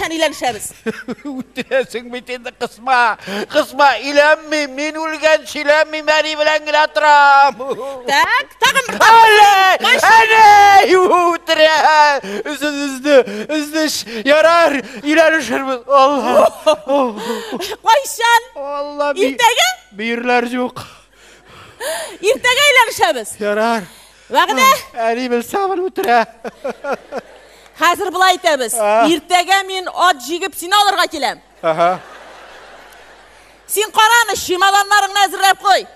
Кайчан өйләнешәбез? Үтерәсең бит инде, кысма. Кысма, өйләнмим. Мин үлгәнче өйләнмим, әни белән генә торам. Так, тагын бер тапкыр. Әнә! Әнә! Үтерә! Өзде, өзде, өзде. Ярар, өйләнешербез. Алла. Кайчан? Алла. Иртәгә? Бөерләр юк. Иртәгә өйләнешәбез. Ярар. Вәгъдә? Әни белсә, моны үтерә. Хәзер болай итәбез. Иртәгә мин ат җигеп сине алырга киләм. Ага. Син кара аны, чемоданнарыңны әзерләп куй.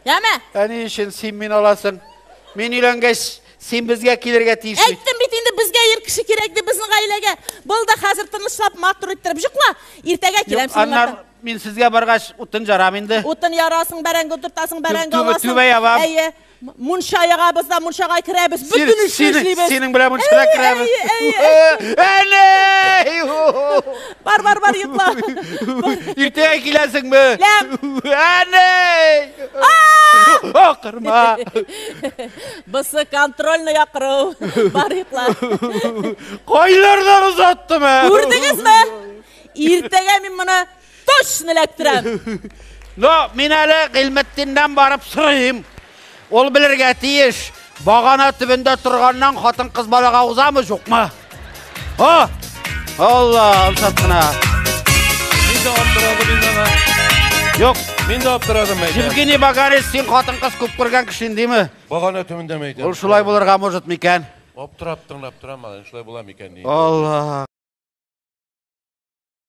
Яме? Ә ни өчен син мине аласың? Мин өйләнгәч, син безгә килергә тиеш бит. Әйттем бит инде, безгә ир кеше кирәк дип безнең гаиләгә. Булды, хәзер тынычлап, матур иттереп йокла. Иртәгә киләм синең Аннан мин сезгә баргач, утын жарам инде. Утын ярасың, бәрәңге утыртасың, бәрәңге аласың. Түбә ябам. Әйе. Мунча ягабыз да, мунчага керәбез. Бөтен эшне эшлибез. Синең белән мунчага керәбез. Әнә! Бар, бар, бар, йокла. Иртәгә киләсеңме? Ләм. Әнә! Акырма. Бусы контрольный акыру. Бар, йокла. Кайлардан озаттым, ә? Күрдегезме? Иртәгә мин моны точно эләктерәм. Но мин әле Гыйльметдиннән барып сорыйм. Ул белергә тиеш, багана төбендә торганнан хатын-кыз балага узамы, юкмы? О! Алла, ансат кына. Мин дә аптырадым инде аңа. Юк. Мин дә аптырадым, әйтәм. Евгений Багарис, син хатын-кыз күп күргән кеше индеме? Багана төбендә мәйтәм. Ул шулай булырга может микән? Аптырап тыңлап торам, шулай була микән? Алла.